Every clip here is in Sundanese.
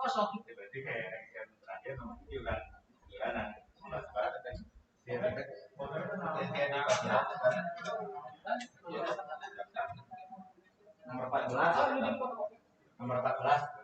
Kosong. Berarti kayak yang terakhir nomor 7 kan. Gimana? Nomor 14. Nomor 14.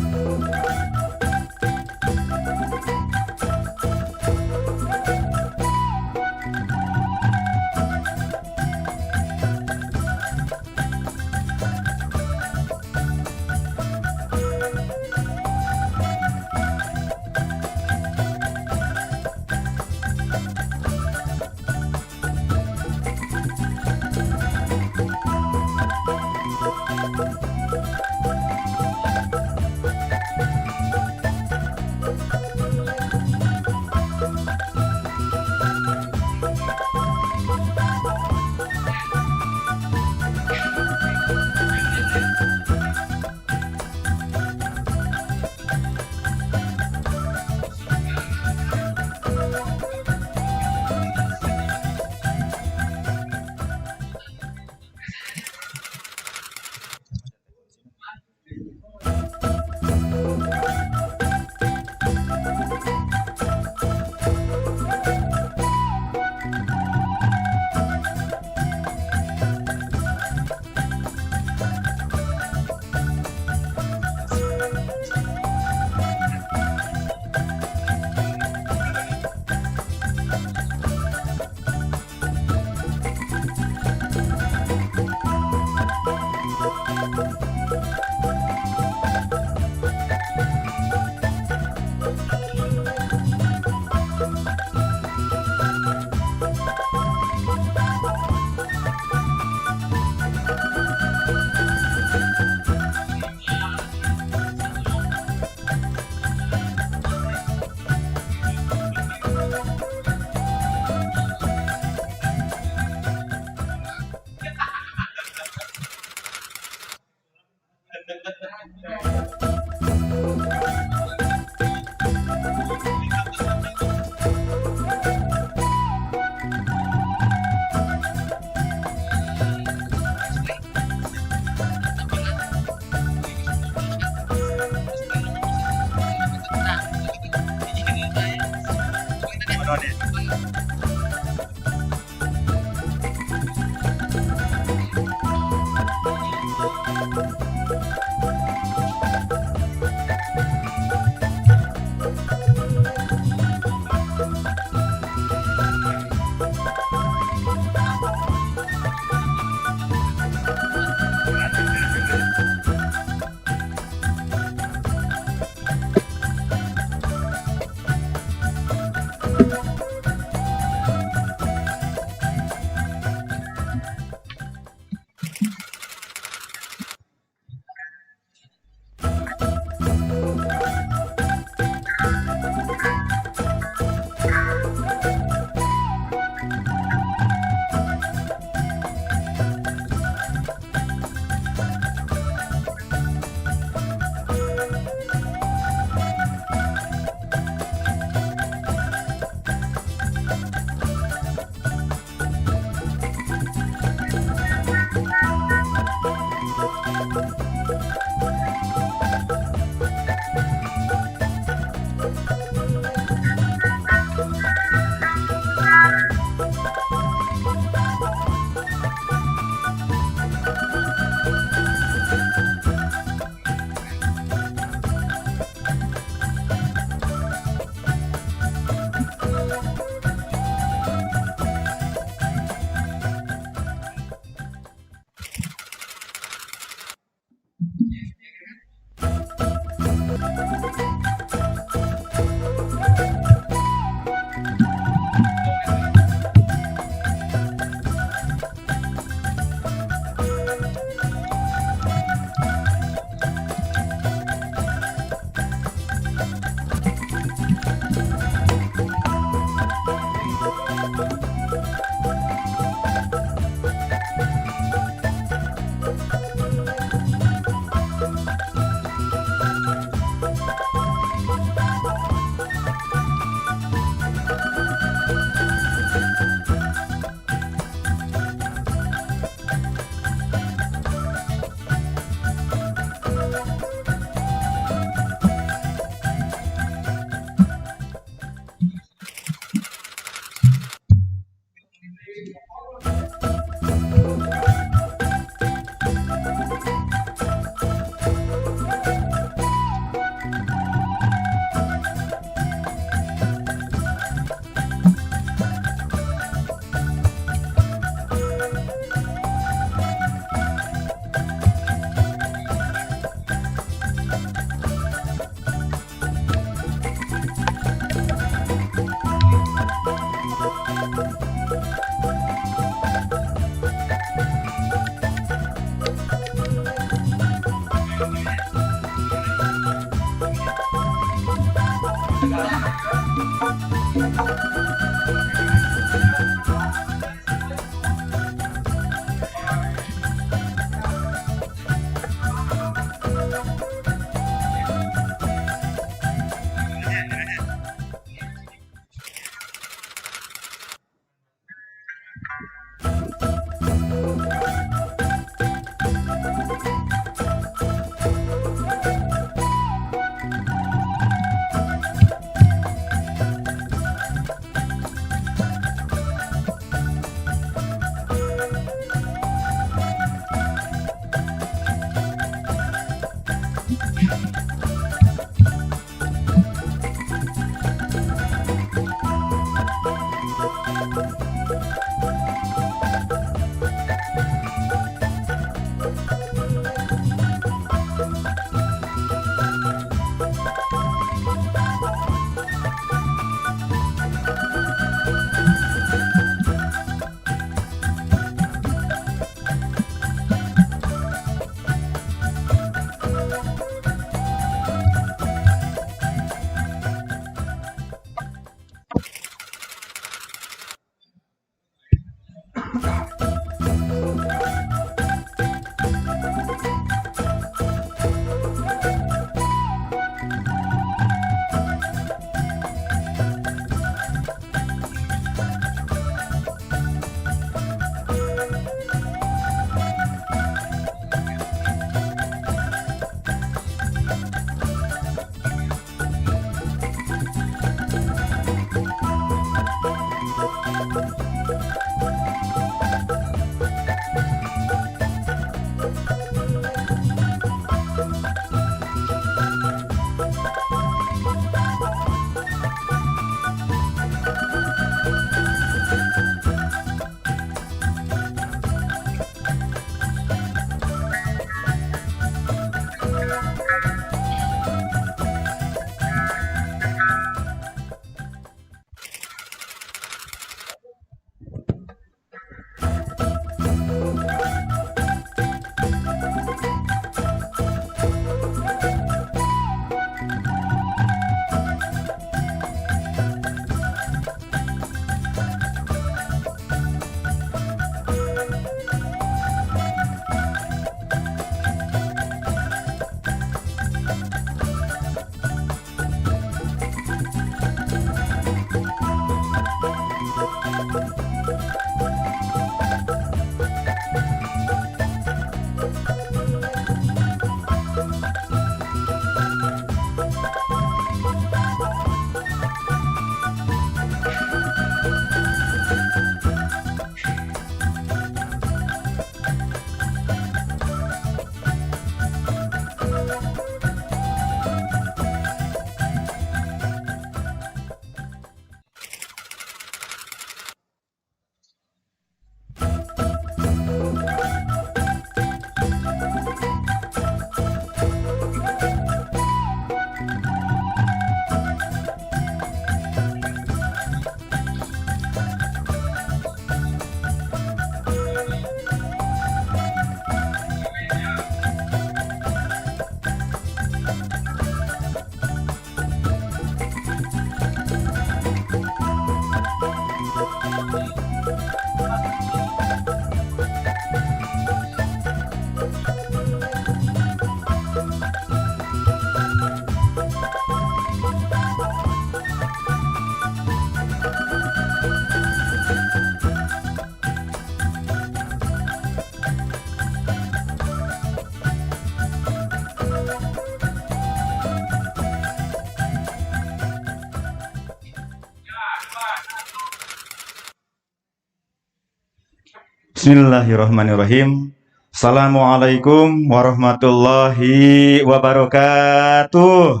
Bismillahirrahmanirrahim. Assalamualaikum warahmatullahi wabarakatuh.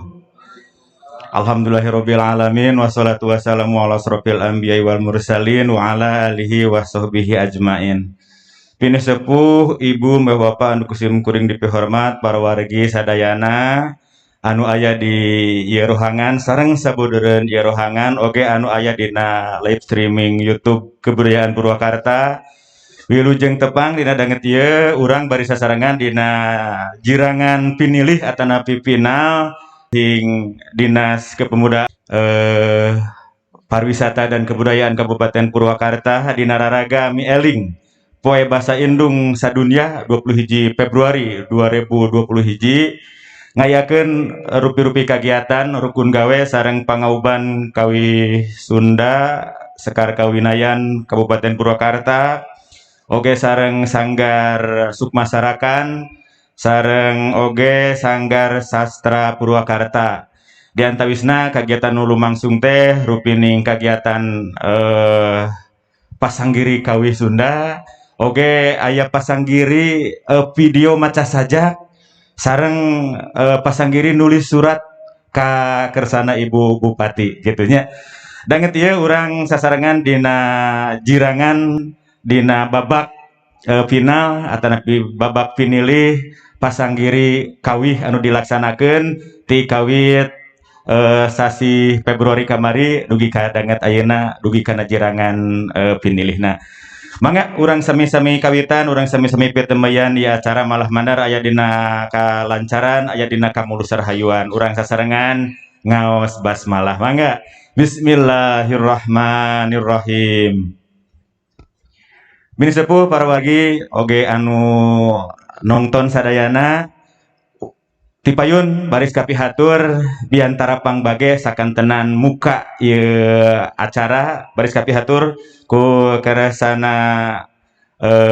Alhamdulillahirabbil alamin wassalatu wassalamu ala asrofil anbiya'i wal mursalin wa ala alihi washabbihi ajmain. Pini sepuh ibu mbah bapak anu kusim kuring dipihormat para wargi sadayana anu aya di ieu rohangan sareng sabudeureun ieu rohangan oge anu aya dina live streaming YouTube Kebudayaan Purwakarta. Wilujeng tepang dina danget ieu urang bari sasarengan dina jirangan pinilih atanapi final hing Dinas Kepemudaan Pariwisata dan Kebudayaan Kabupaten Purwakarta dina raraga mieling Poe Basa Indung Sadunya 20 Februari 2020 hiji ngayakeun rupi-rupi kagiatan rukun gawe sareng pangauban Kawi Sunda Sekar Kawinayan Kabupaten Purwakarta oge sareng Sanggar Sukmasarakan sareng oge Sanggar Sastra Purwakarta. Di antawisna kagiatan nu lumangsung teh rupining kagiatan pasanggiri Kawi Sunda oge aya pasanggiri video maca sajak sareng pasanggiri nulis surat ka kersana Ibu Bupati gitunya. Danget ieu urang sasarengan dina jirangan dina babak final atanapi babak pinilih pasanggiri kawih anu dilaksanakeun ti kawit sasi Februari kamari dugi ka danget ayeuna dugi kana jirangan pinilihna. Mangga urang sami-sami kawitan, urang sami-sami pitembayan di acara malah mandar aya dina kalancaran, aya dina kamulusar hayuan. Urang sasarengan ngaos basmalah. Mangga. Bismillahirrahmanirrahim. Bini sepuh para wargi oge anu nonton sadayana tipayun baris kapihatur biantara pangbage sakantenan muka ieu acara baris kapihatur ku keresana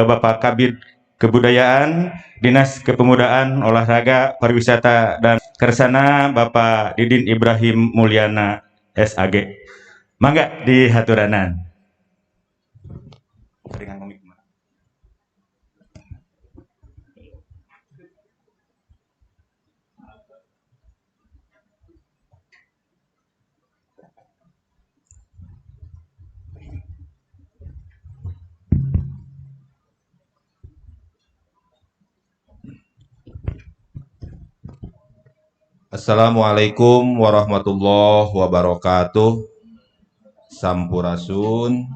Bapak Kabid Kebudayaan Dinas Kepemudaan Olahraga Pariwisata dan keresana Bapak Didin Ibrahim Mulyana SAG. Mangga dihaturanan. Assalamualaikum warahmatullahi wabarakatuh. Sampurasun.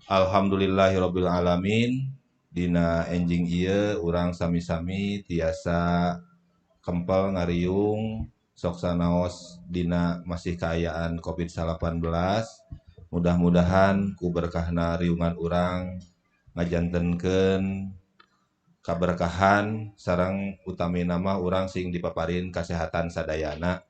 Alhamdulillahirabbil alamin. Dina enjing ieu urang sami-sami tiasa kempel ngariung sok sanaos dina masih kaayaan Covid-19. Mudah-mudahan ku berkahna riungan urang ngajantenkeun kaberkahan sareng utamina mah urang sing dipaparin kasehatan sadayana.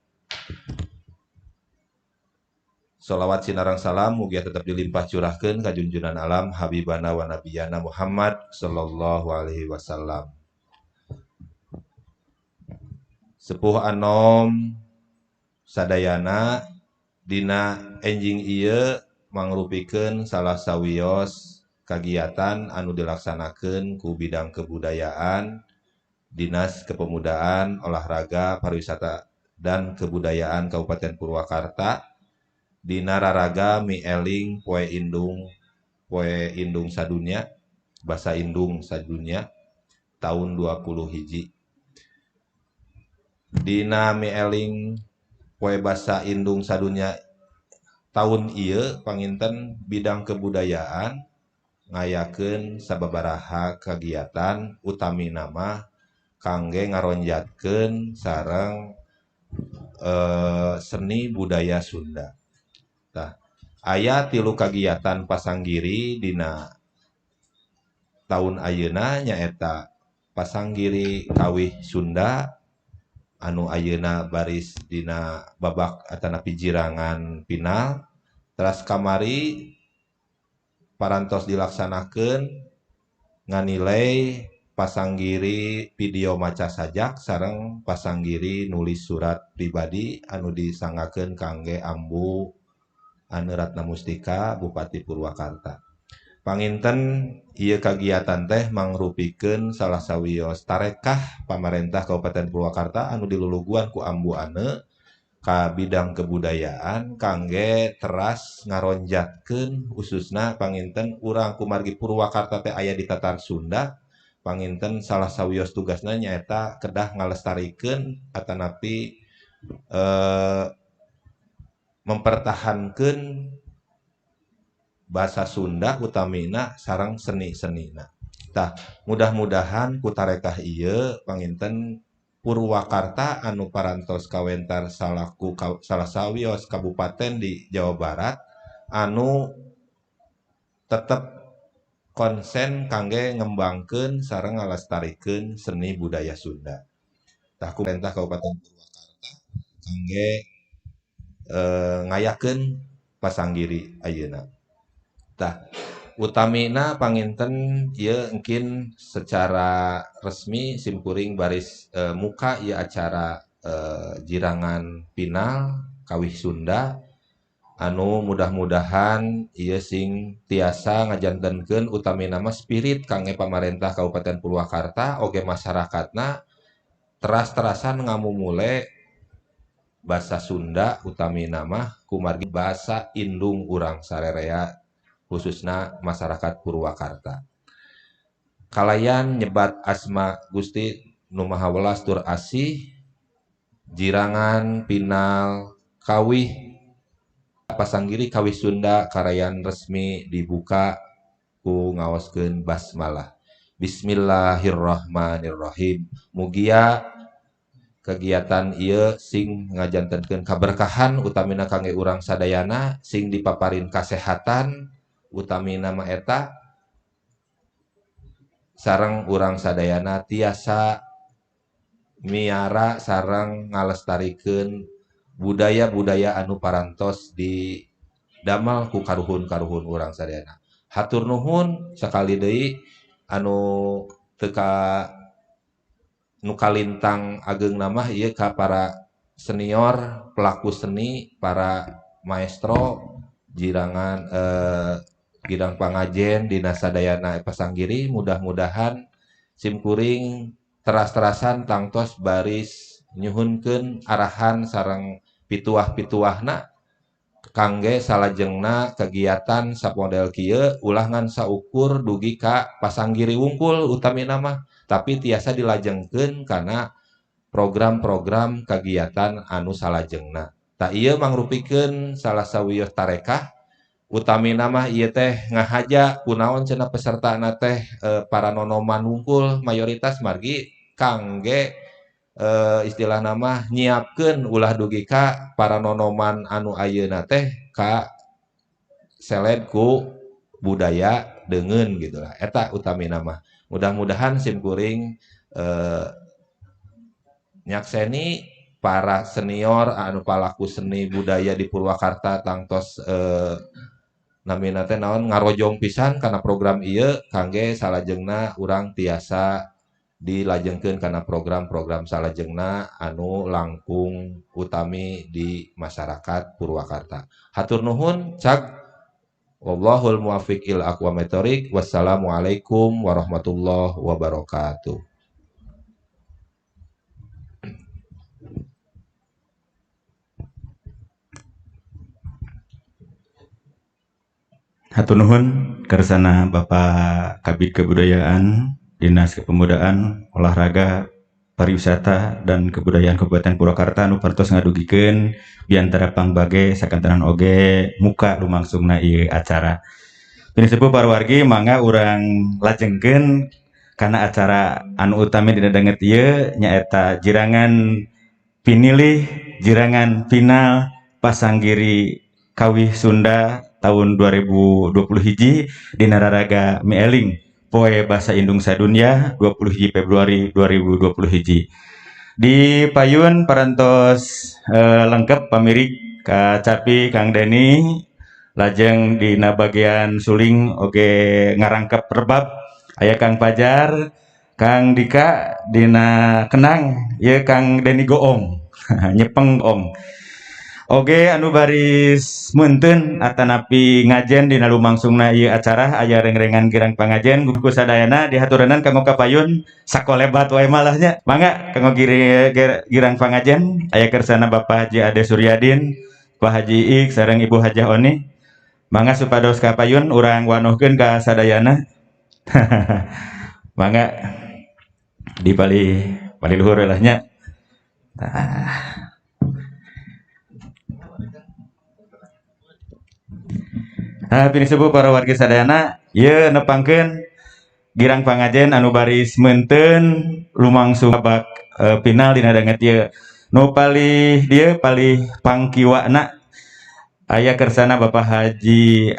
Sholawat sinarang salam mugia tetap dilimpah curahkeun ka junjunan alam habibana wa nabiyana Muhammad sallallahu alaihi wasallam. Sepuh anom sadayana dina enjing ieu mangrupikeun salah sawios kagiatan anu dilaksanakeun ku bidang kebudayaan Dinas Kepemudaan Olahraga Pariwisata dan Kebudayaan Kabupaten Purwakarta dina raraga mieling poe indung sadunya basa indung sadunya tahun 20 hiji. Dina mieling poe basa indung sadunya tahun ieu panginten bidang kebudayaan ngayakeun sababaraha kagiatan utami nama kangge ngaronjatkeun sareng seni budaya Sunda. Tah, aya tilu kagiatan pasanggiri dina tahun ayeuna nyaeta pasanggiri Kawih Sunda anu ayeuna baris dina babak atanapi jirangan final. Teras kamari parantos dilaksanakeun nganilai pasanggiri video maca sajak sareng pasanggiri nulis surat pribadi anu disanggakeun kangge Ambu Ane Ratna Mustika Bupati Purwakarta. Panginten ieu kagiatan teh mangrupikeun salah sawios tarekah pamarentah Kabupaten Purwakarta anu diluluguan ku Ambu Ane ka bidang kebudayaan kangge teras ngaronjatkeun khususna panginten urang kumargi Purwakarta teh aya di Tatar Sunda. Panginten salah sawios tugasna nyaeta kedah ngalestarikeun atanapi mempertahankeun bahasa Sunda utamina sareng seni-senina. Tah, mudah-mudahan ku tarekah ieu panginten Purwakarta anu parantos kawentar salaku salah sawios kabupaten di Jawa Barat anu tetep konsen kangge ngembangkeun sareng ngalestarikeun seni budaya Sunda. Tah, ku pemerintah Kabupaten Purwakarta kangge ngayakeun pasanggiri ayeuna. Tah, utamina panginten ieu engkin secara resmi simkuring baris muka ieu acara jirangan final Kawih Sunda anu mudah-mudahan ieu sing tiasa ngajantenkeun utamina mah spirit kangge pamarentah Kabupaten Purwakarta oge masyarakatna teras-terasan ngamumule basa Sunda utamina mah kumargi basa indung urang sarerea khususna masyarakat Purwakarta. Kalayan nyebat asma Gusti Nu Maha Welas tur Asih jirangan final kawih pasanggiri Kawih Sunda karayan resmi dibuka ku ngaoskeun basmalah. Bismillahirrahmanirrahim. Mugia kegiatan ieu sing ngajantenkeun kaberkahan utamina kangge urang sadayana, sing dipaparin kasehatan utamina mah eta sareng urang sadayana tiasa miara sareng ngalestarikeun budaya-budaya anu parantos di damel ku karuhun-karuhun urang sadayana. Hatur nuhun sakali deui anu teu ka nu kalintang ageung mah ieu ka para senior, pelaku seni, para maestro jirangan Gidang Pangajen dina sadayana pasanggiri, mudah-mudahan simkuring teras-terasan tangtos baris nyuhunkeun arahan sareng pituah-pituahna kangge salajengna kegiatan sapmodel kieu ulah ngan saukur dugi ka pasanggiri wungkul utamina mah, tapi tiasa dilajengkeun kana program-program kegiatan anu salajengna. Tah ieu mangrupikeun salah sawios tarekah utamina mah ieu teh ngahaja kunaon cenah pesertana teh para nonoman wungkul mayoritas margi kangge istilah nama nyiapkeun ulah dugi ka para nonoman anu ayeuna teh ka seled ku budaya deungeun gitu lah. Eta utamina mah. Mudah-mudahan simkuring nyakseni para senior anu palaku seni budaya di Purwakarta tangtos namina teh naon ngarojong pisan kana program ieu kangge salajengna urang tiasa dilajengkeun kana program-program salajengna anu langkung utami di masyarakat Purwakarta. Hatur nuhun cag, wallahul muwaffiq ila aqwamit thoriq. Wassalamualaikum warahmatullahi wabarakatuh. Hatur nuhun kersana Bapak Kabid Kebudayaan Dinas Kepemudaan, Olahraga, Pariwisata dan Kebudayaan Kabupaten Purwakarta anu parantos ngadugikeun biantara pangbage sakantenan oge muka lumangsungna ieu acara. Pinisepuh para wargi mangga urang lajengkeun kana acara anu utami dina danget ieu nyaeta jirangan pinilih, jirangan final pasanggiri Kawih Sunda tahun 2020 hiji dina raraga Mieling Poe Bahasa Indung Sadunya 20 hiji Februari 2020 hiji. Di payun parantos lengkap pamirik kacapi Kang Deni lajeng dina bagian suling oge ngarangkep rebab aya Kang Pajar, Kang Dika dina kenang ieu Kang Deni Goong nyepeng Ong. Oge anu baris meunteun atanapi ngajen dina lumangsungna ieu acara aya rengrengan girang pangajen ku sadayana dihaturanan kanggo kapayun sakolebat wae malahnya. Mangga kanggo girang pangajen aya kersana Bapak Haji Ade Suryadin, Pak Haji Ik sareng Ibu Hajah Oni. Mangga supados kapayun urang wanohkeun ka sadayana. Mangga di palih luhur lah nya. Tah. Nah, pinisepuh para wargi sadayana, ieu nepangkeun girang pangajen anu baris meunteun lumangsung babak final dina danget ieu. Nu palih dieu palih pangkiwana aya kersana Bapak Haji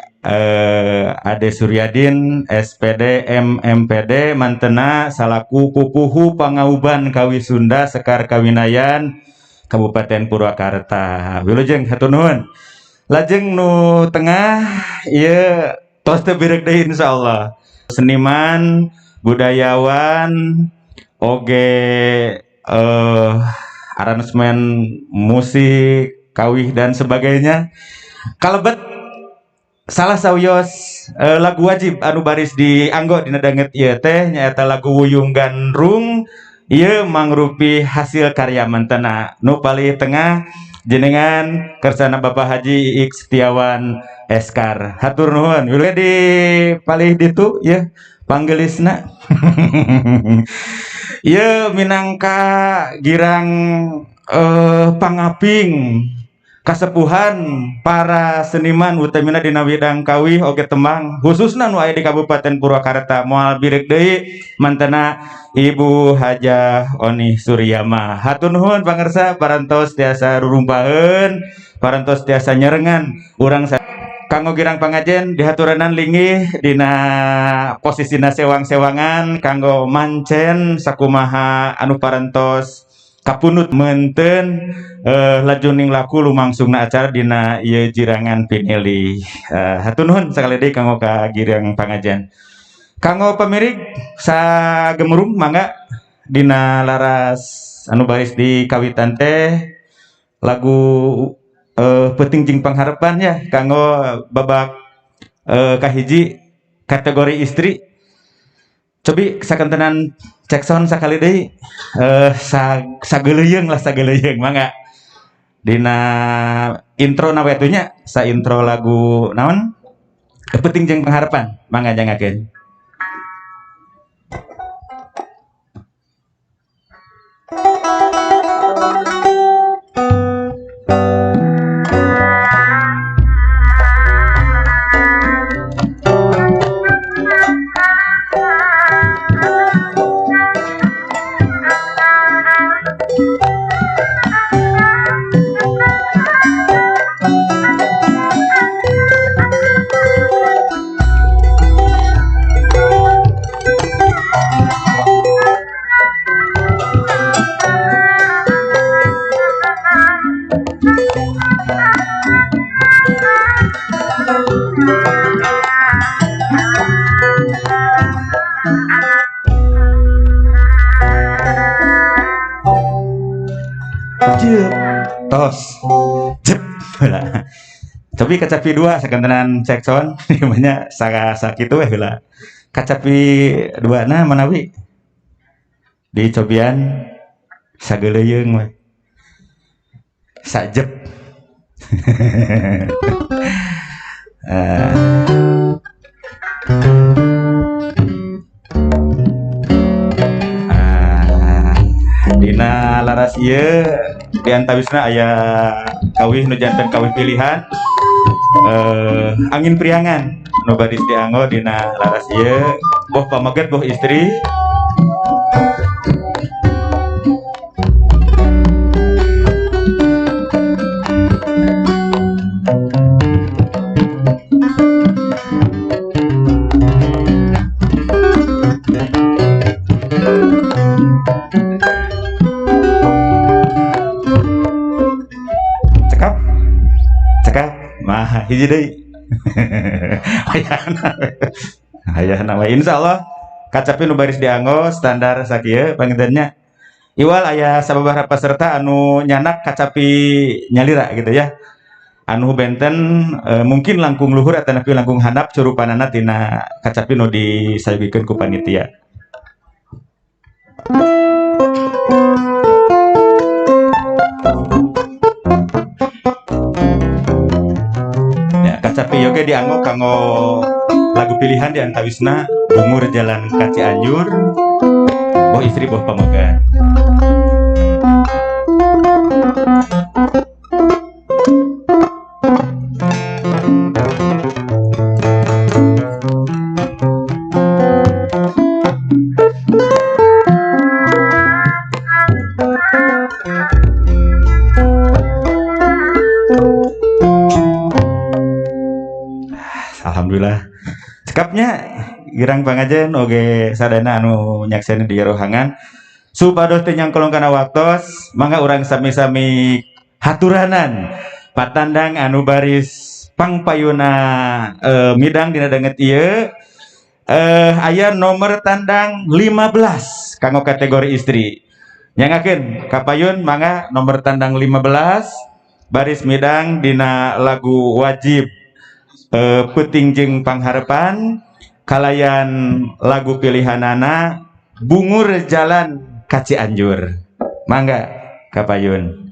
Ade Suryadin SPD MMPD mantena salaku pupuhu pangauban Kawi Sunda Sekar Kawinayan Kabupaten Purwakarta. Wilujeng hatur nuhun. Lajeng nu tengah ieu tos teu birek deui insyaallah. Seniman, budayawan, oge aransemen musik, kawih dan sebagainya. Kalebet salah sawios lagu wajib anu baris dianggo dina danget ieu teh nyaeta lagu Wuyung Gandrung. Ieu mangrupi hasil karya mantena. Nu palih tengah jenengan kersana Bapak Haji Ik Setiawan Eskar. Hatur nuhun. Wilujeng di palih ditu ya panggelisna. Ieu minangka girang pangaping kasepuhan para seniman utamina dina widang kawih oge tembang khususna nu aya di Kabupaten Purwakarta moal birek deui mantena Ibu Hajah Oni Suryama. Hatur nuhun pangersa parantos tiasa rurumpaheun, parantos tiasa nyerengan urang kanggo girang pangajen dihaturanan linggih dina posisina sewang-sewangan kanggo mancen sakumaha anu parantos kapunut meunteun lajuning laku lumangsungna acara dina ieu jirangan pinilih. Hatur nuhun sakali deui kanggo ka girang pangajen. Kanggo pamirig sagemrung mangga dina laras anu baris di kawitan teh lagu Peuting Jeung Pangharepan ya kanggo babak kahiji kategori istri. Cobi sakentenan cek sound sakali deui sageuleuyeung lah sageuleuyeung mangga dina intro na we nya sa intro lagu naon Peuting Jeung Pangharepan mangga jangakeun. Tos jep lah. Tapi kacapi dua sakantenan cek sound namanya sakitu we heula. Kacapi dua na manawi dicobian sageuleuyeung we. Sajep. Dina laras ieu diantawisna aya kawih nu janten kawih pilihan angin priangan nu baris dianggo dina laras ieu boh pameget boh istri. Hiji deui. Hayana. Hayana we insyaallah kacapi nu baris dianggo standar sakieu pangintennya. Iwal aya sababaraha peserta anu nyanak kacapi nyalira gitu ya. Anu benten mungkin langkung luhur atanapi langkung handap curupanana tina kacapi nu disayogikeun ku panitia. Ya, kacapi oge dianggo kanggo lagu pilihan di antawisna Bungur Jalan ka Cianjur, boh istri boh pamegat. Alhamdulillah. Cekapnya girang pangajen oge sadana anu nyakseni di rohangan supados teu nyangkolong kana waktos, mangga urang sami-sami haturanan patandang anu baris pangpayuna midang dina danget ieu aya nomor tandang 15 kanggo kategori istri. Nyangakeun kapayun mangga nomor tandang 15 baris midang dina lagu wajib Peuting jeung Pangharepan kalayan lagu pilihanana Bungur Jalan ka Cianjur. Mangga kapayun.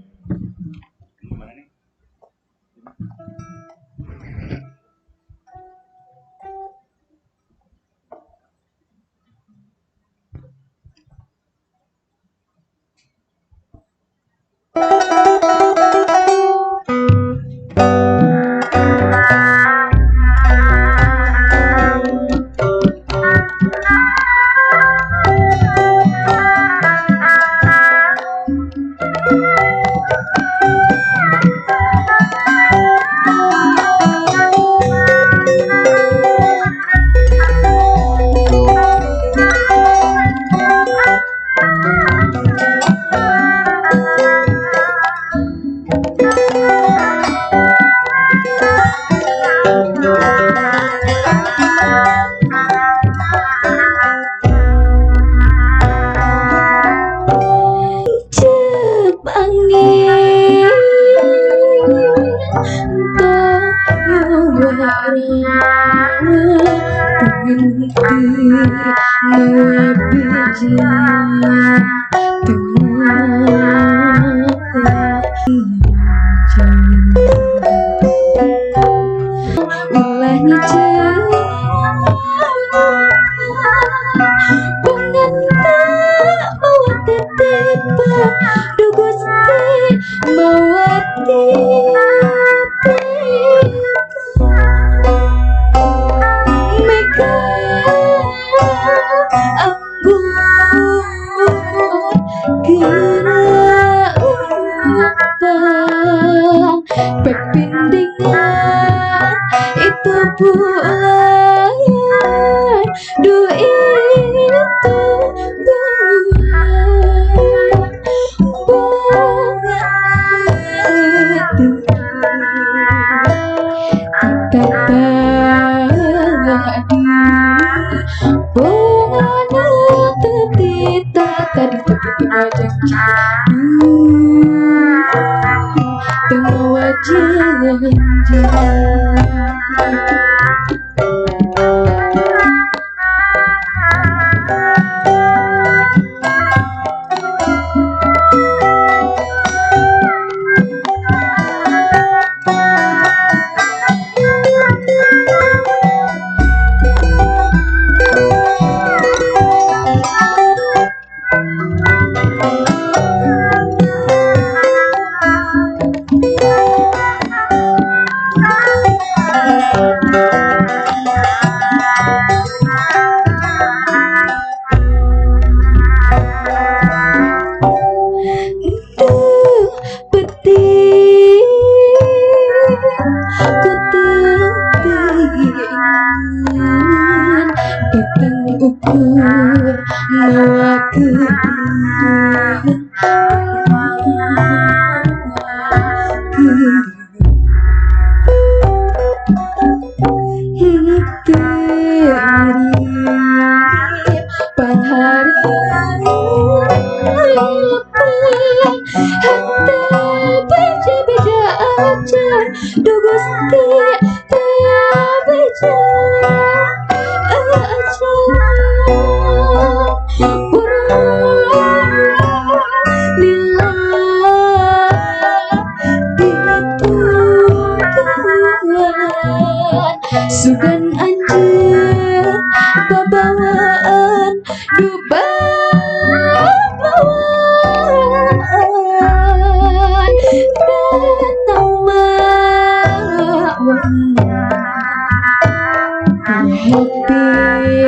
Bukti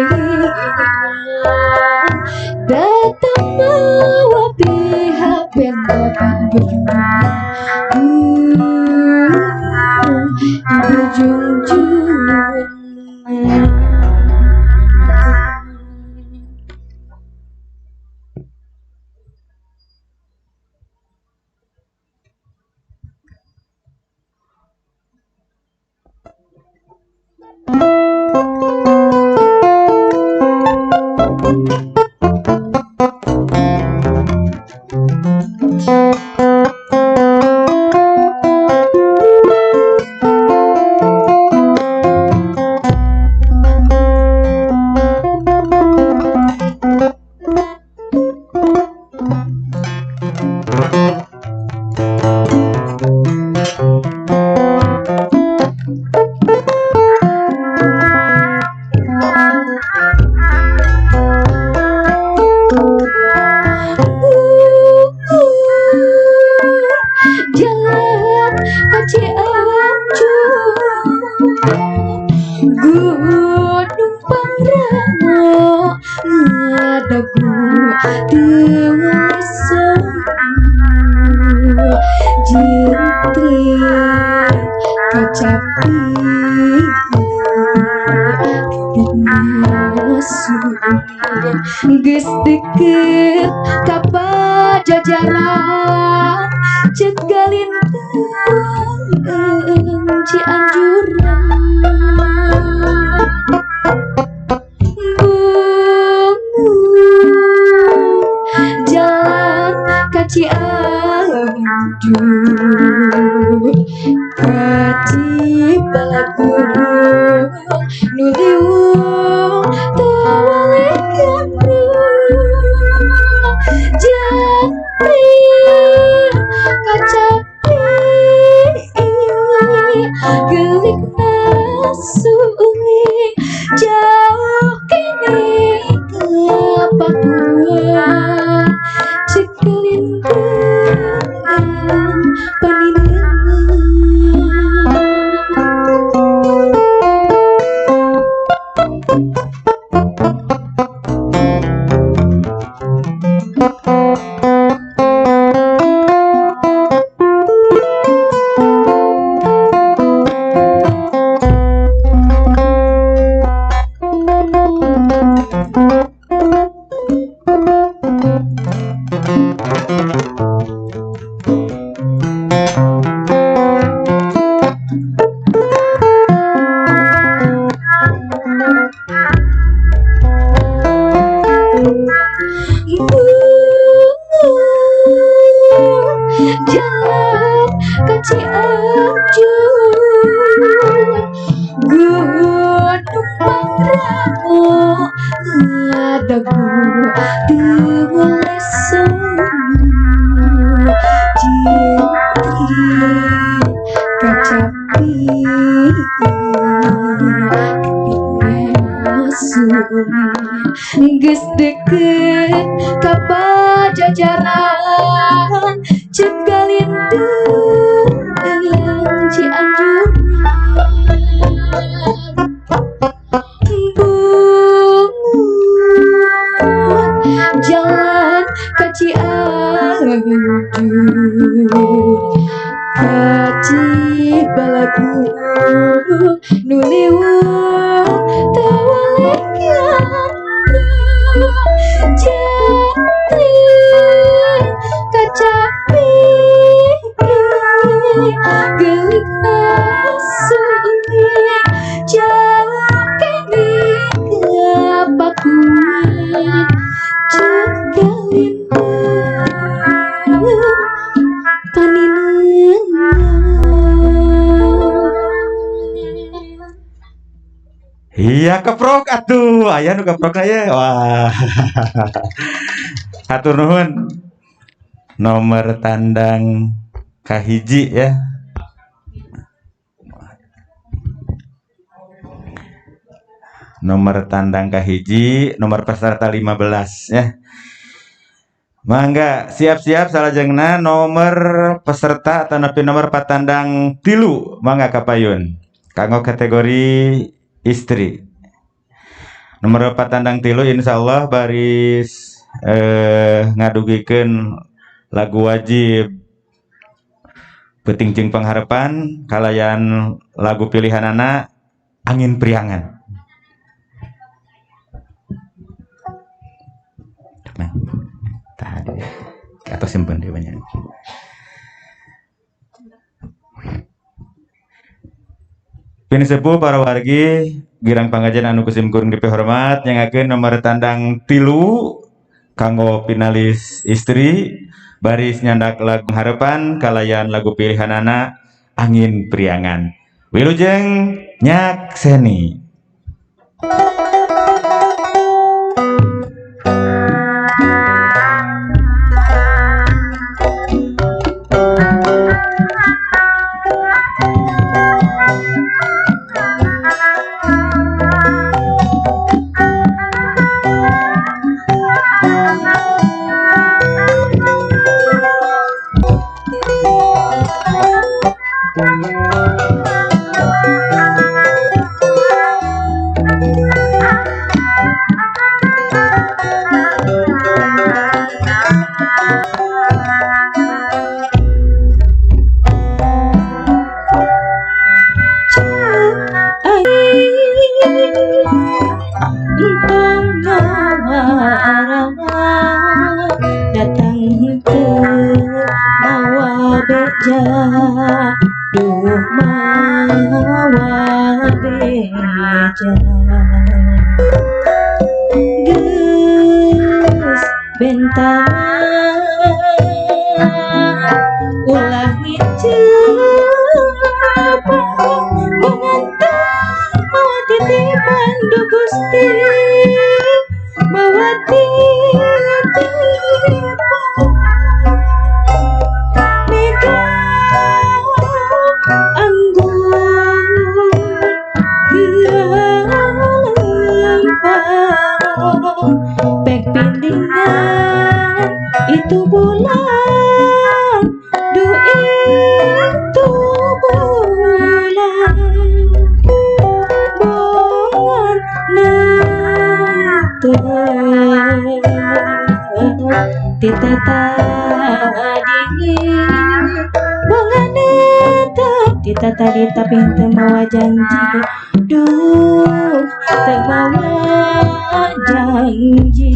datang mawa pihak pendotan berjuang di ujung. Geus deket ka Pajajaran cek galintang Cianjuran bungung jalan ka Cianjur ka Cibalagung nu liung tawalekan jati kacapi gelik nasuling jauh kini ke Papua cek lintang paninengan. Jalan ka Cianjur Gunung Pangrango ngadagu teu lesono jentri kacapi geus deket ka Pajajaran cek galindung Cianjuran bungut jalan ka Cianjur ka Cibalagung nu liwung tawalekan jati kacapi gelik nasuling jauh kini ke Pakuan cek galintang paninengan. Iya keprok atuh, aya nu keprok aya. Wah. Hatur nuhun. Nomor tandang kahiji ya. Nomor tandang kahiji, nomor peserta 15 ya. Mangga siap-siap salajengna nomor peserta atau nepi nomor patandang 3 mangga kapayun. Kanggo kategori istri. Nomor patandang tilu insyaallah baris ngadugikeun lagu wajib Peuting Jeung Pangharapan kalayan lagu pilihanana Angin Priangan. Nah, tahan atau simpen deh banyak. Pinisepuh para wargi girang pangajian anu kusim kuring dipihormat nyangakeun nomor tandang tilu kanggo finalis istri baris nyandak lagu harapan kalayan lagu pilihanana Angin Priangan. Wilujeng nyakseni. Tapi teu mawa janji, duh teu mawa janji.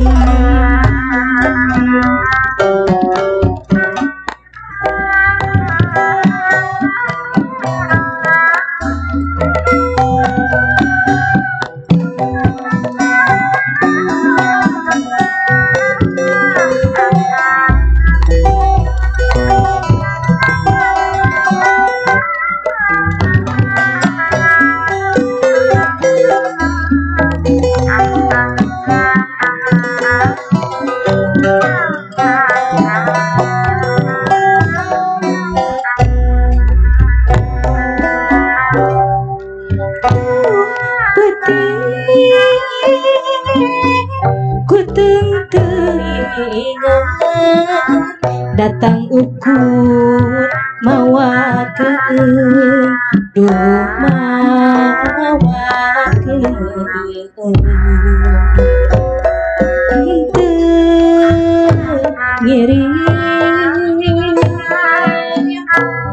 Datang ukur mawa keun, duh mawa keun. Teu ngiring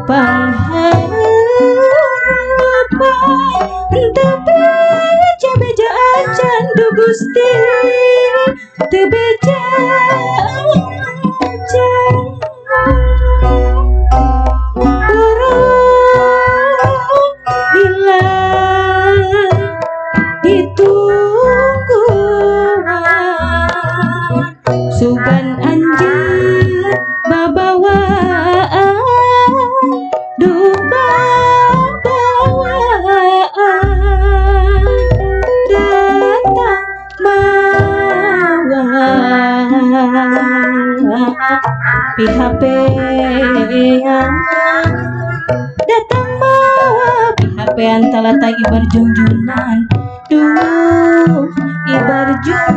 pangharapan, teu beja-beja acan duh Gusti, teu beja acan. Sugan anjeun babawaan, duh babawaan. Datang mawa pihapean, datang mawa pihapean talata ibar junjunan, duh ibar junjunan.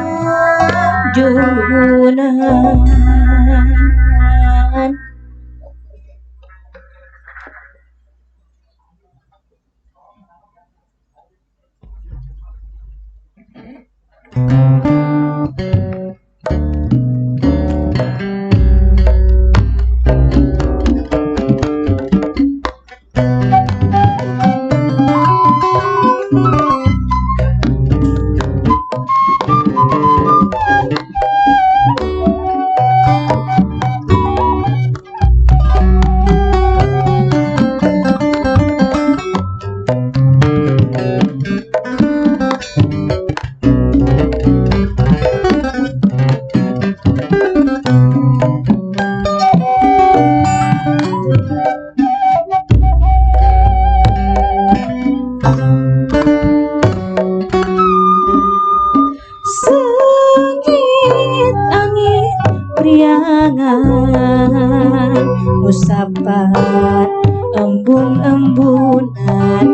kahyangan usapan embun-embunan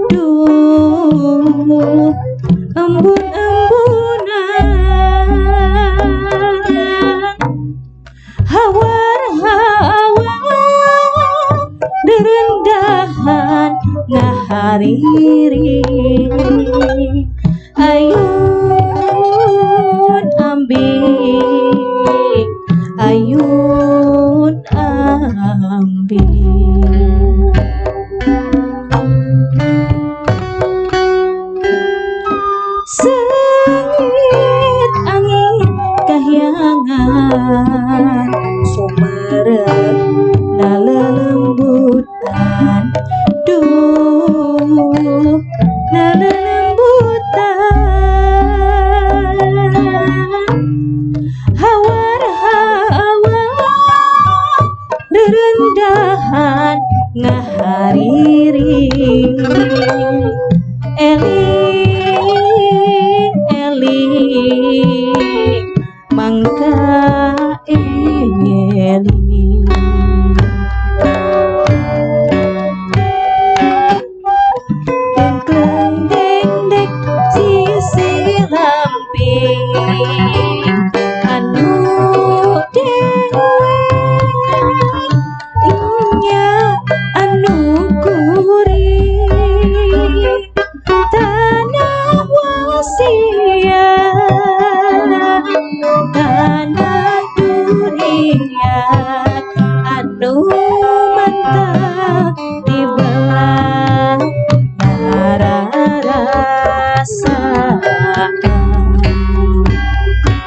duh embun-embunan hawar-hawar derendahan ngahariri ayun ambing ayun ambing sengit angin kahyangan sumerep nalelembutan duh nalelembutan hawar-hawar derendahan ngahariri eling eling mangka eling dengkleng dengdek sisi lamping anu dewek nya anu kuring tanah wasiat tanah durian anu mantap dibelah nararasaan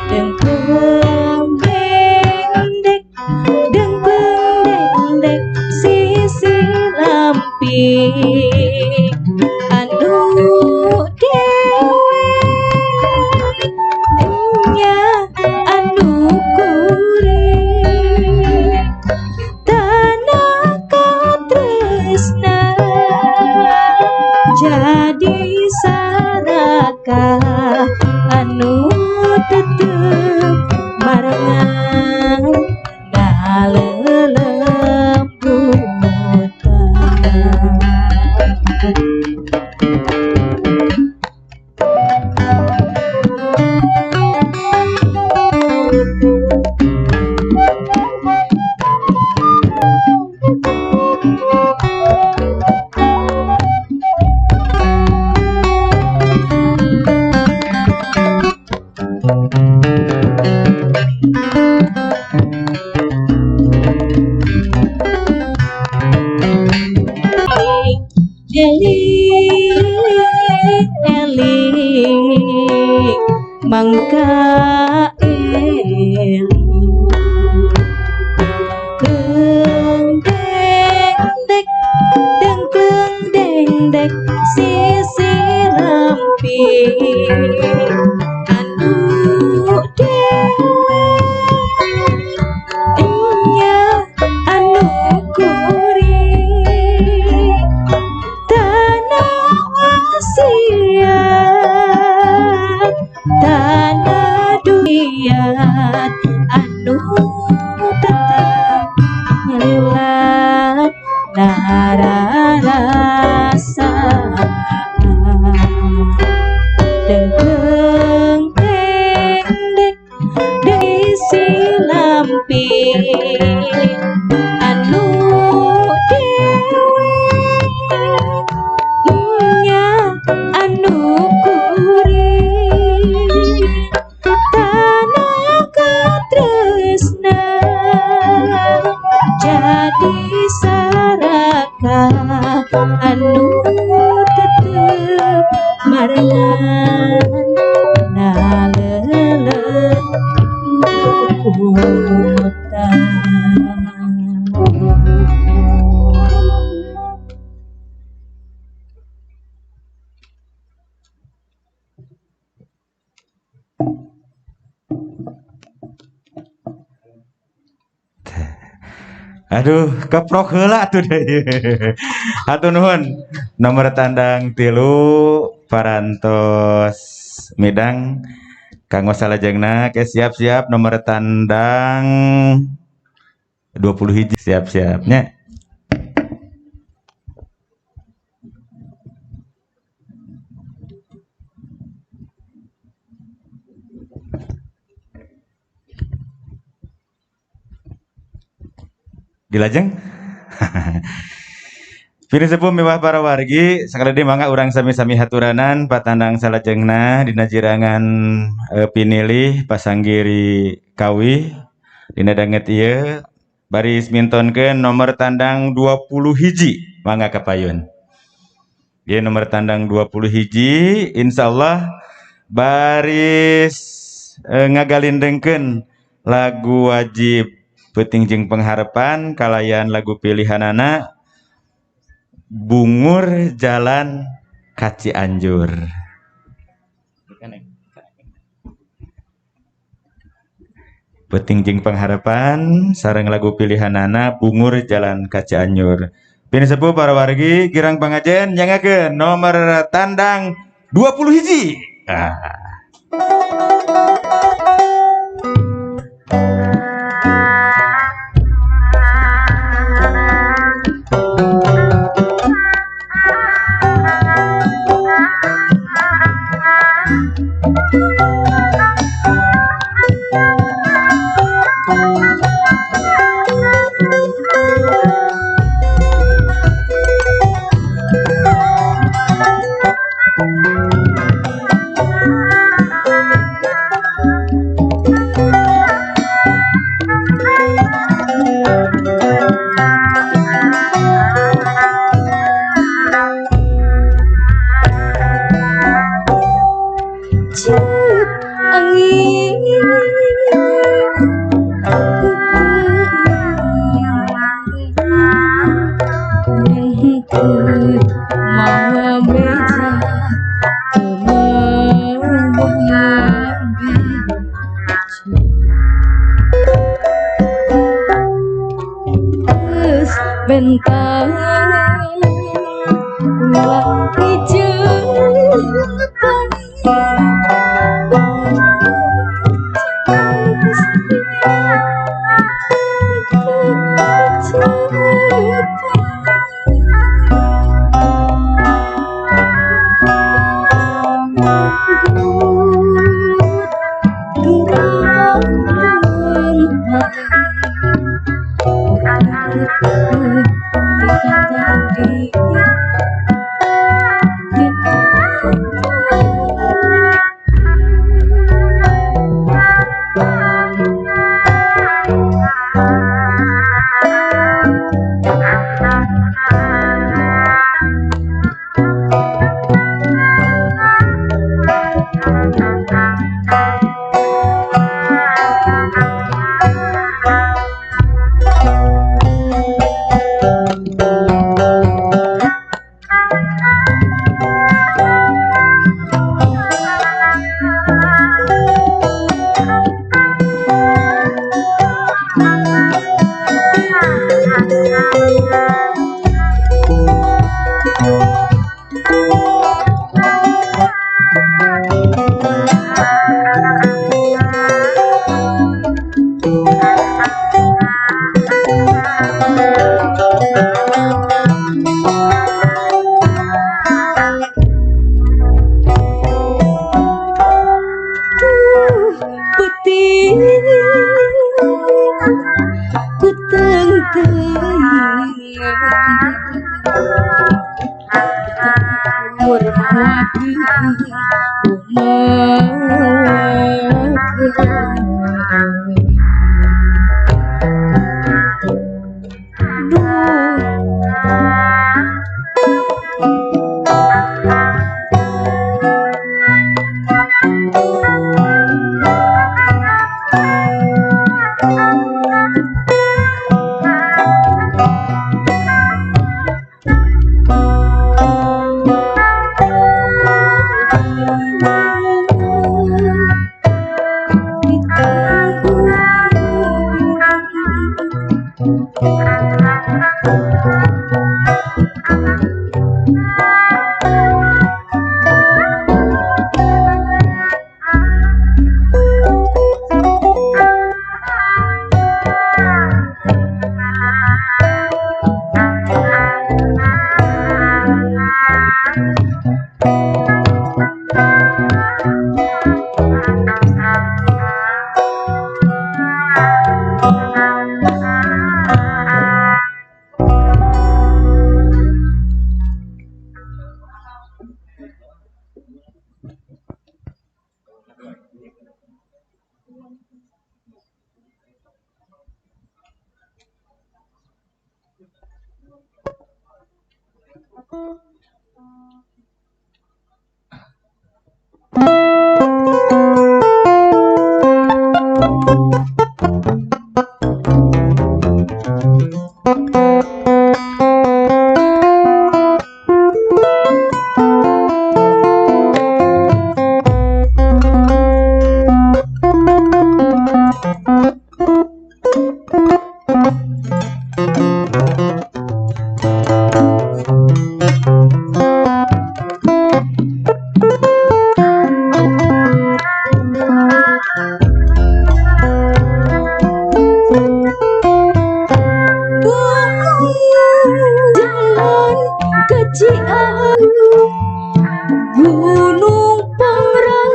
dengkleng dengdek dengkleng dengdek sisi lamping anu dewek nya anu kuring tanah katresna jadi saraka anu tetep barengan nalelembutan. Eling eling mangka eling deng deng dek dengkleng deng dek sisi lamping anu dewek nya anu kuring tanah wasiat tanah durian anu tetep ngaliwat nararasaan dengkleng dengdek desi lamping anu dewek nya anu kuring tanah katresna jadi saraka anu tetep marengan nalelembutan. Aduh, keprok heula atuh deui. Hatur nuhun. Nomor tandang 3 parantos midang kanggo salajengna ke siap-siap nomor tandang 20 hiji siap-siapnya. Dilajeng. Pinisepuh miwah para wargi, sakali deui mangga urang sami-sami haturanan patandang salajengna dina jirangan pinilih pasanggiri kawih dina danget ieu baris mintonkeun nomor tandang 20 hiji mangga kapayun. Ieu nomor tandang 20 hiji insyaallah baris ngagalindengkeun lagu wajib Peuting jeung Pengharapan kalayan lagu pilihanana Bungur Jalan ka Cianjur. Peuting jeung Pengharapan sareng lagu pilihanana Bungur Jalan ka Cianjur. Pinisepuh para wargi girang pangajen nyangakeun nomor tandang 20 hiji.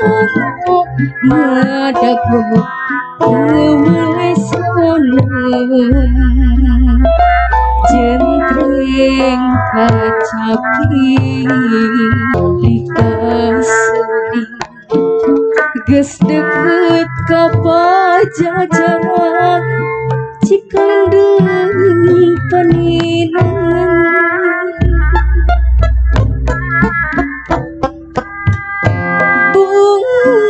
Pangrango ngadago welesana jentreng kacapi dikasih geus deket ka Pajajaran Cikendeng paninangan bungur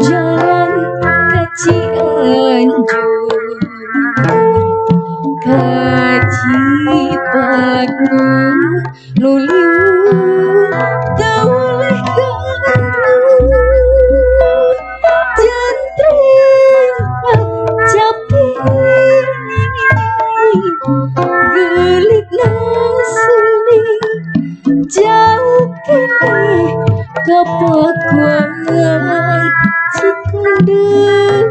jalan ka Cianjur ka Cipagu nu liung teu weleh gandrung jentreng kacapi geulikna suling jauh keneh ka Pakuan Cikendeng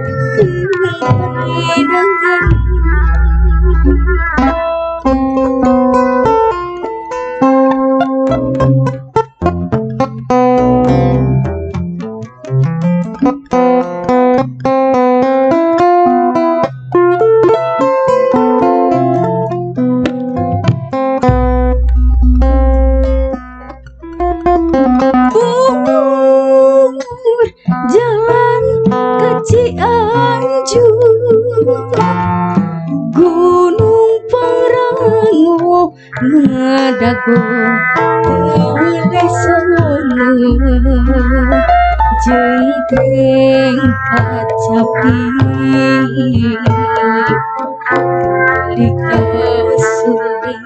paninangan. Bungur jalan ka Cianjur Gunung Pangrango ngadago welesana jentreng kacapi dikasuling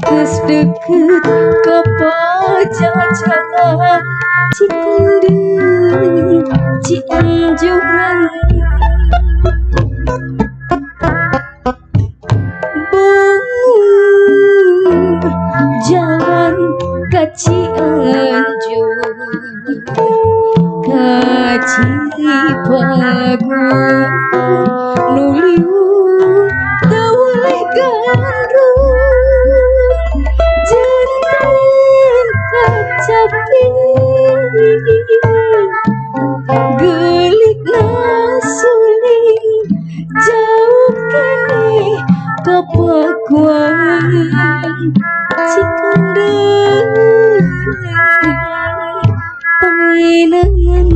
geus deket ka Pajajaran Cikendeng Cianjuran bungur jalan ka Cianjur ka Cipagu nu liung teu weleh gandrung jentreng kacapi geulikna suling jauh keneh ka Pakuan Cikendeng paninangan.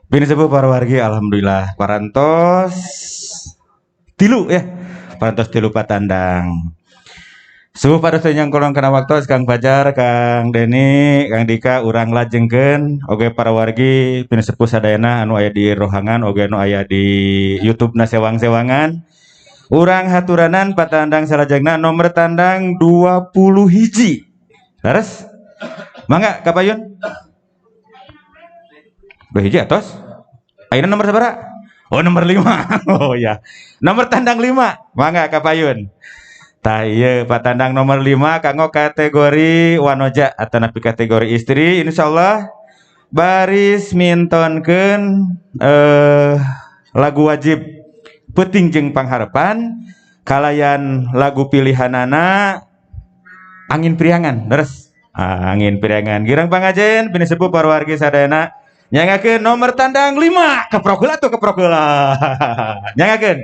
Bini sepuh para wargi, alhamdulillah parantos tilu ya, parantos tilu patandang. Subuh pada senyang kolong kana waktu Kang Fajar, Kang Deni, Kang Dika urang lajengkeun oge para wargi bini sepuh sadayana anu aya di rohangan oge anu aya di YouTube na sewang-sewangan. Urang haturanan patandang salajengna nomor tandang 20 hiji. Leres? Mangga kapayun? 2 hiji atos? Ayeuna nomor sabaraha? Oh nomor 5. Oh ya. Nomor tandang 5. Mangga kapayun. Tah ieu patandang nomor 5 kanggo kategori wanoja atau napi kategori istri insyaallah baris mintonkeun lagu wajib Peuting jeung Pangharepan kalayan lagu pilihanana Angin Priangan. Leres? Angin Priangan. Girang pangajen bini sepuh para wargi sadayana nyangakeun nomor tandang 5. Keprok heula tuh, keprok heula. Nyangakeun.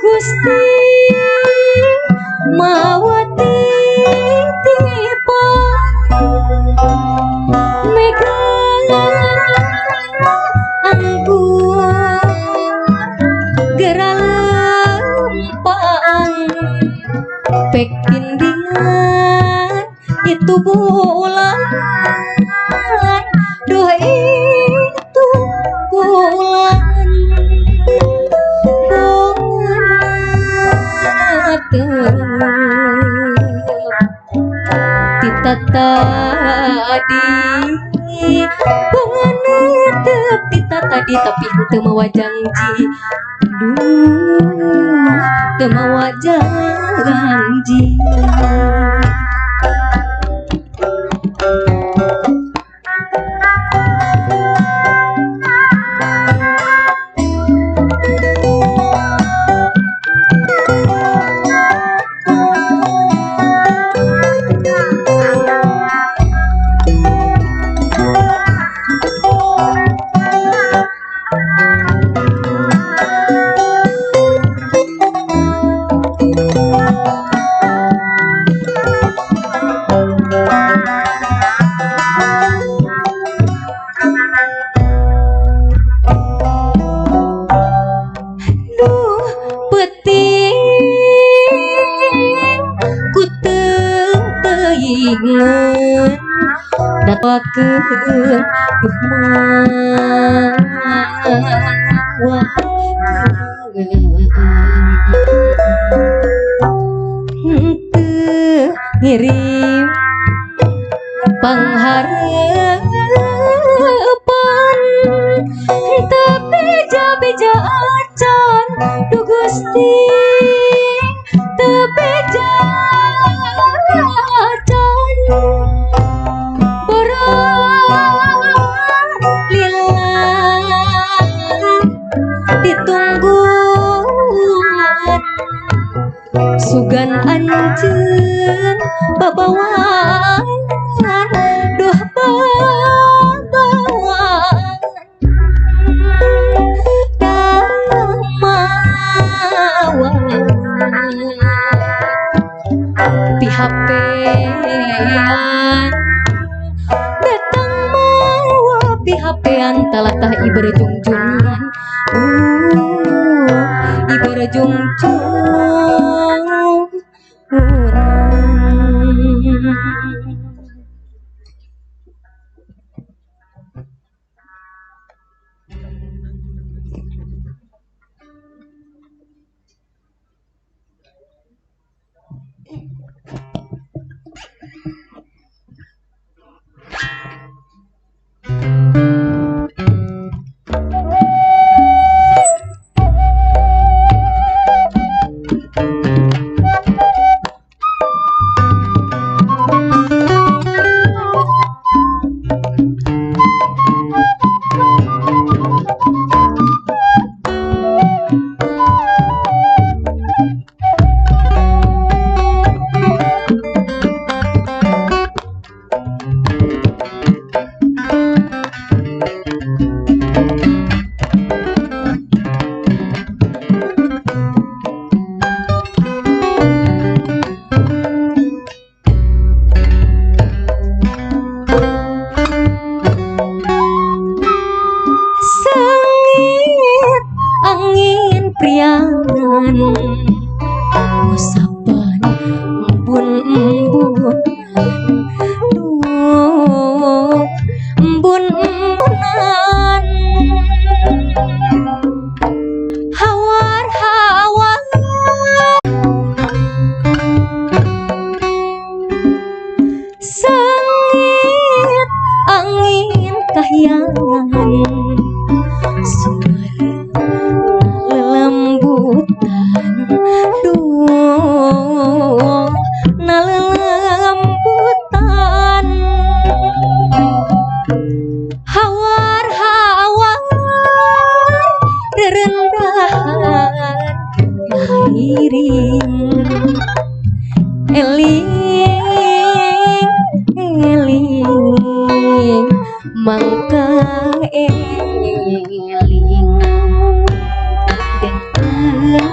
Gusti mawa titipan mega anggur geralempang pek tindingan itu bulan duh itu bulan tita tadi bunga netep tita tadi tapi henteu mawa janji duh teu mawa janji. Ngirim pangharepan teu beja-beja acan duh Gusti teu beja acan borong lila ditungguan sugan anjeun babawaan duh babawaan damawan pihapean datang mawa pihapean talatah ibere jungjungan ibere jungjungan. Usapan embun-embun duh embun-embunan hawar-hawar sengit angin kahyangan suara lelembutan duh nalelembutan hawar-hawar rerendahan iring eling eling mangka eling dengkeun.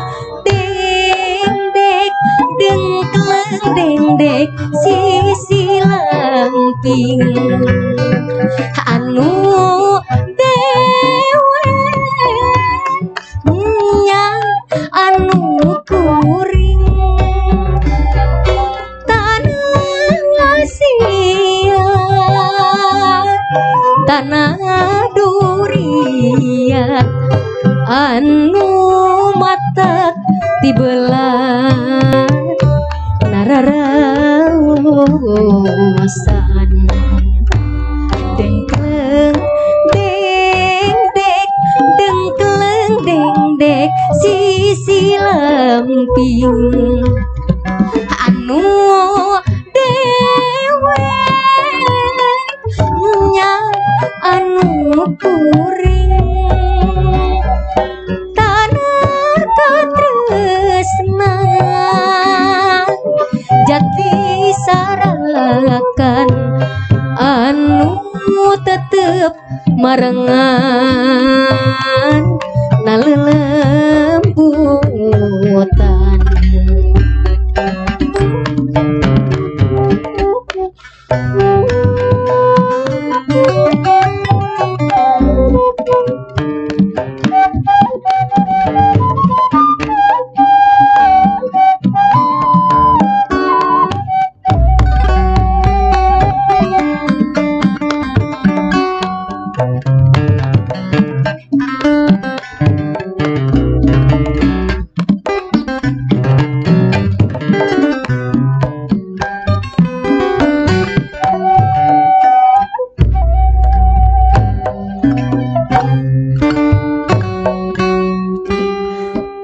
lamping anu dewe nya anu kuring tanah wasiat tanah duriat anu matak tibelah nararaosan dengkleng dengdek dengkleng dengdek sisi lamping anu dewe nya anu kuring tanah katresna jati sarakan anu tetep marengan nalelembutan.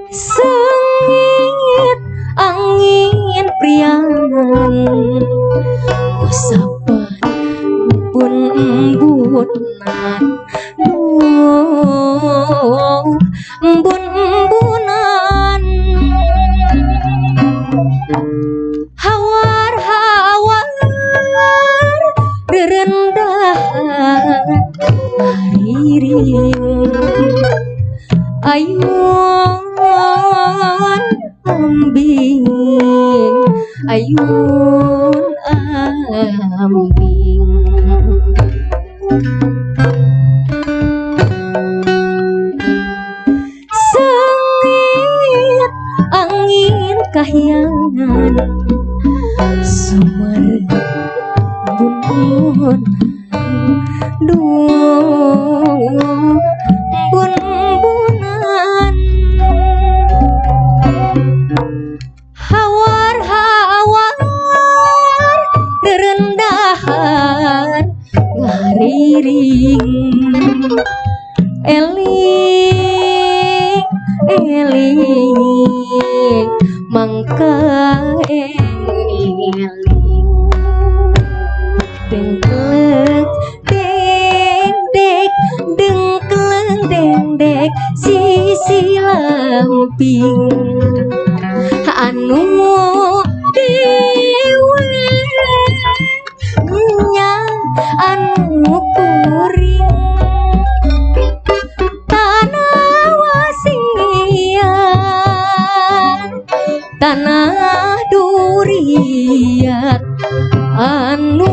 Sengit angin priangan usapan pun embunan embun-embunan hawar-hawar rerendahan hariring ayun ambing ayun ambing sengit angin kahyangan sumer bun duh bun-bunan hawar-hawar rerendahan ngariring eling eling mangka eling dengkleng dengdek dengkleng dengdek sisi lamping anu dewe nya anu kuring tanah wasiat tanah duriat anu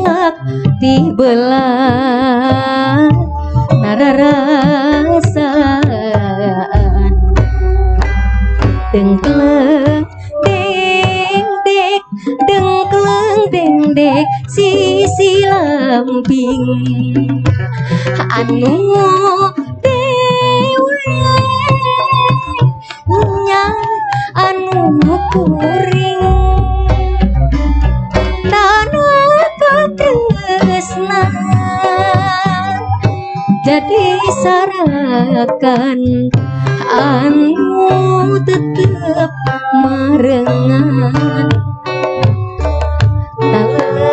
tibelah nararasaan dengkleng dengdek dengkleng dengdek sisi lamping anu dewe nya anu kuring tanah katresna jadi sarakan anu tetep marengan nalembutan.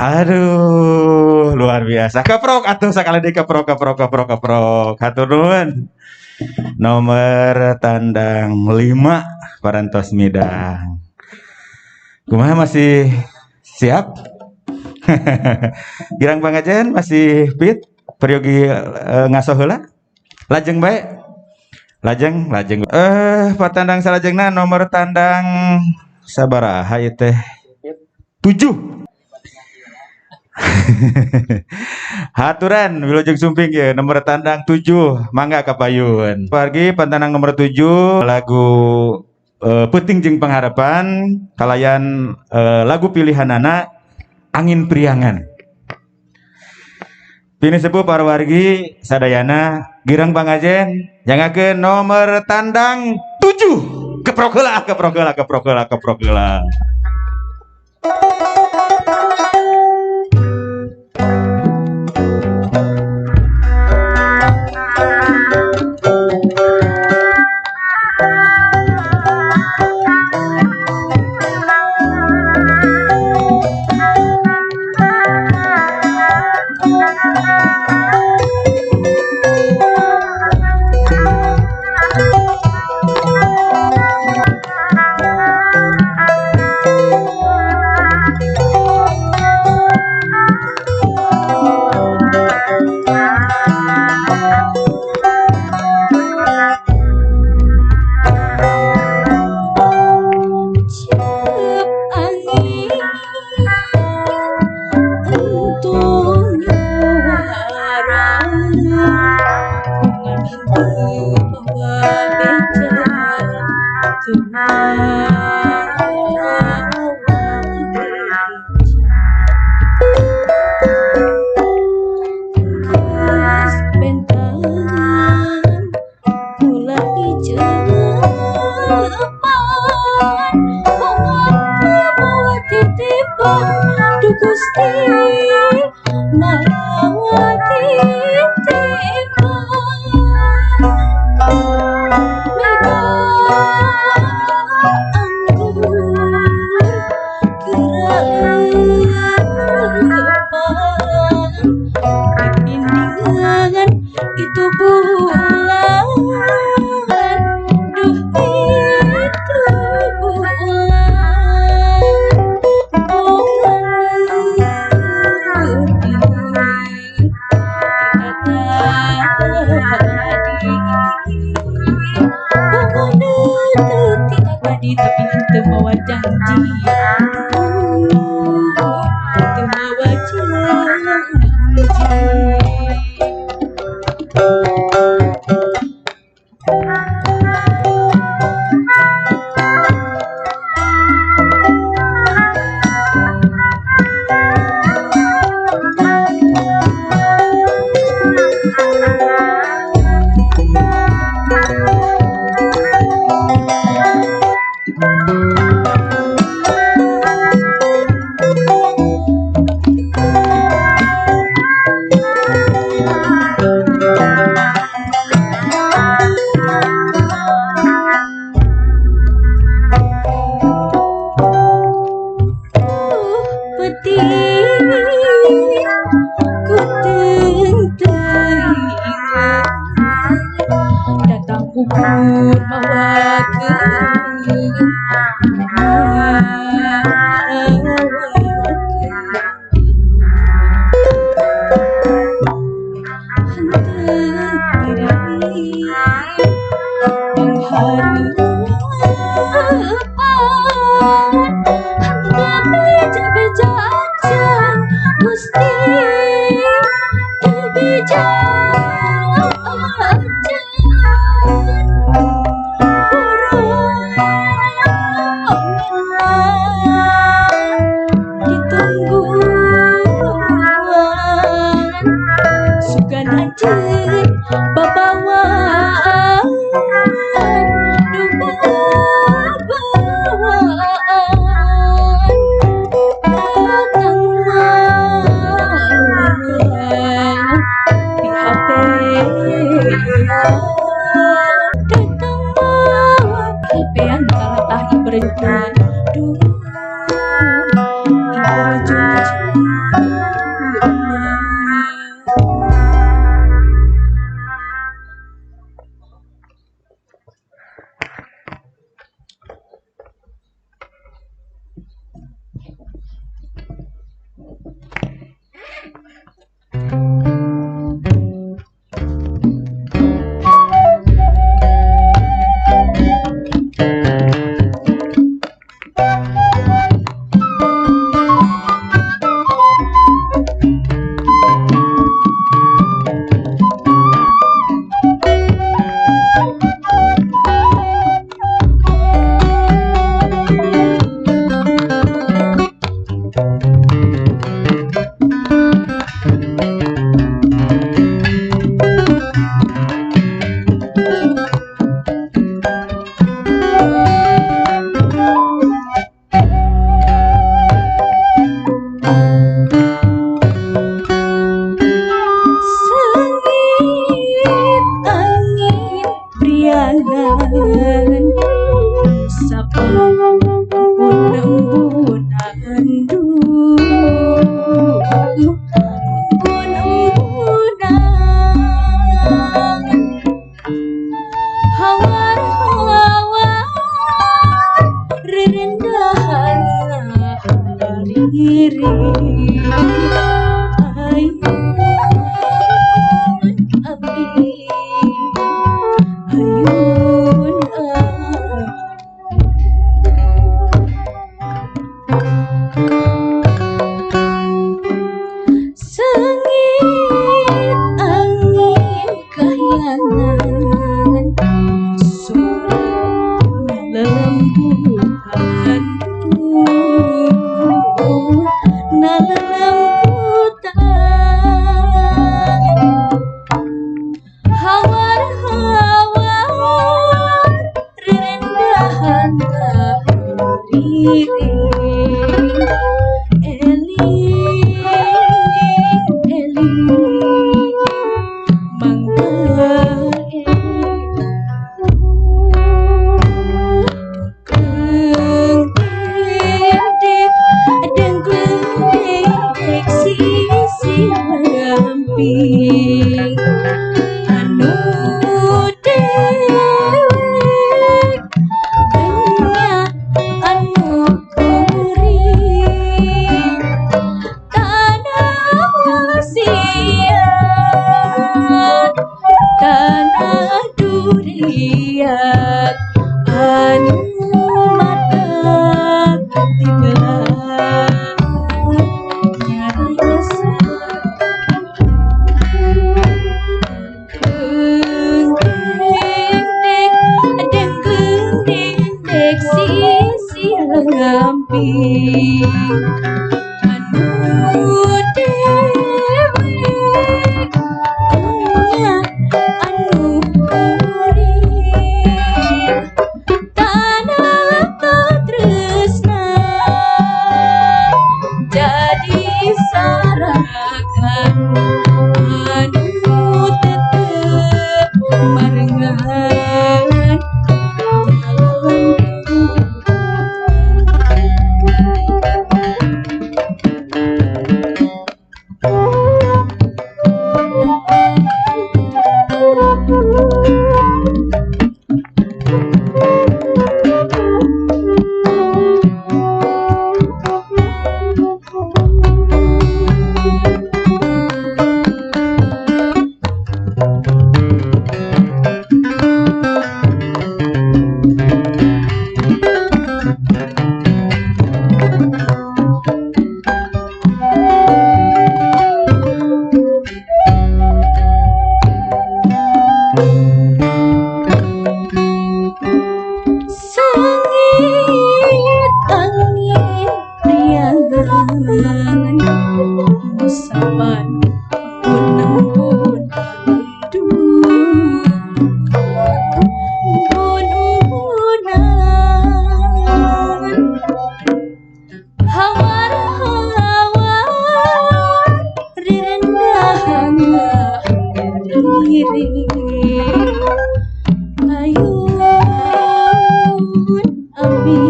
Aduh, luar biasa. Keprok atuh sekali di keprok keprok keprok keprok. Hatur nuhun. Nomor tandang 5 parantos midang. Kumaha masih siap? Girang Pangajen masih fit? Peryogi ngaso heula? Lajeng bae. Lajeng lajeng patandang salajengna nomor tandang sabaraha ieu teh? 7. Haturan wilujeng sumping ye nomor tandang 7 mangga kapayun. Pargi pantandang nomor 7 lagu Peuting jeung Pangharapan kalayan lagu pilihanana Angin Priangan. Pini sepuh para wargi sadayana girang pangajen nyangakeun nomor tandang 7. Keprok heula, keprok heula, keprok heula, keprok heula. Itu bulan. diri ayun abdi ayun abdi sengit angin kahyangan suara lelembutan lelembutan hawar-hawar rendahan diri eling eling mangga dengkleng sisi lamping anu dewek enya anu kuring tanah wasiat tanah duriat anu mata tibelah nyarasa dengkleng sisi lamping anu dewek enya anu kuring tanah katresna jadi sarakan anu tetep marengan. Sengit angin priangan musapan embun-embun embun-embunan hawar-hawar rendahan diri ayun abdi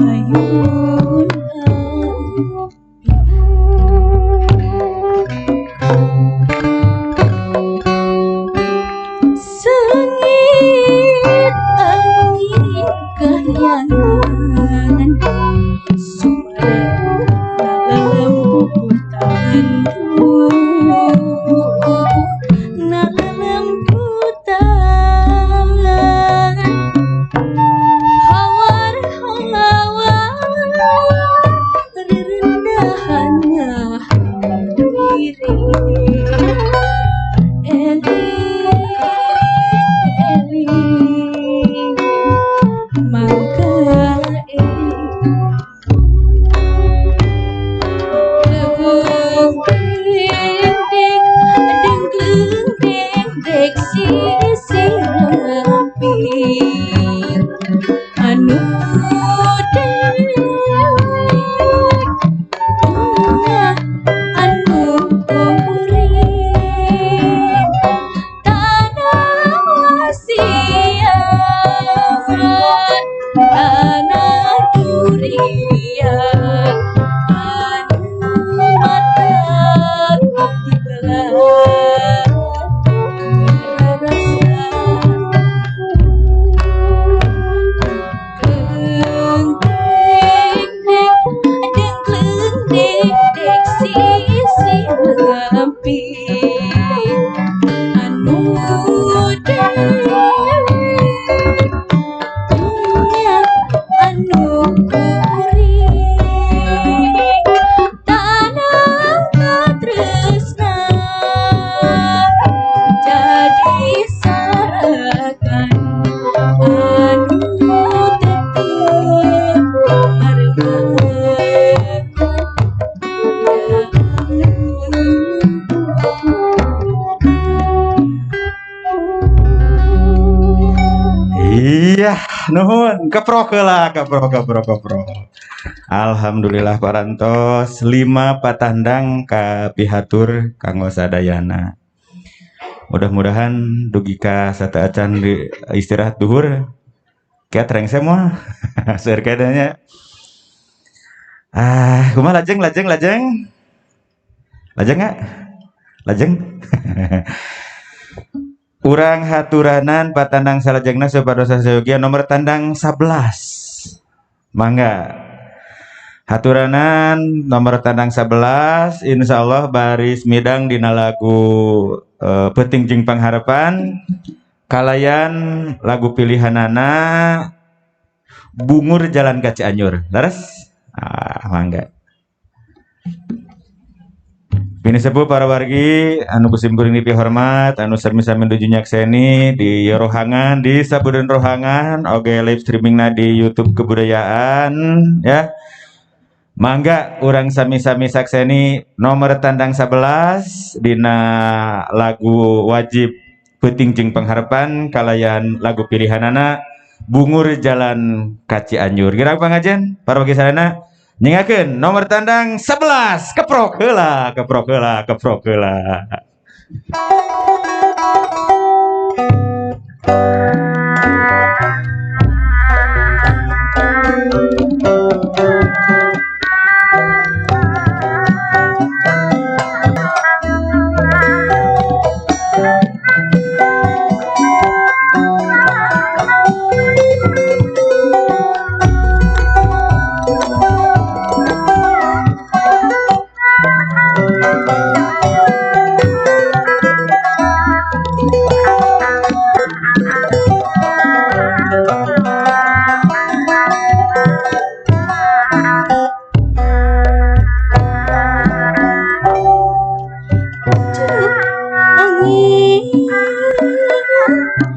ayun abdi sengit angin kahyangan suara lelembutan lelembutan hawar-hawar rendahan Nuhun, keprok heula, keprok, keprok, keprok. Alhamdulillah parantos 5 patandang kapihatur kanggo sadayana. Mudah-mudahan dugi ka sateuacan di istirahat duhur kiat rengse moal. Seueur keneh. Ah, kumaha lajeng lajeng lajeng? Lajeng nggak? Lajeng? Urang haturanan patandang salajengna supados sayogia nomor tandang 11. Mangga. Haturanan nomor tandang 11 insyaallah baris midang dina lagu Peuting Jeung Pangharapan kalayan lagu pilihanana Bungur Jalan ka Cianjur. Leres? Ah, mangga. Bini sepuh para wargi anu kusim kuring dipihormat anu sami-sami nuju nyakseni di rohangan di sabudeureun rohangan oge live streamingna di YouTube Kebudayaan ya. Mangga urang sami-sami sakseni nomor tandang 11 dina lagu wajib Peuting Jeung Pangharapan kalayan lagu pilihanana Bungur Jalan ka Cianjur. Gerak pangajen para wargi sadayana nyingakeun nomor tandang 11 keprok heula keprok heula keprok heula. Angin.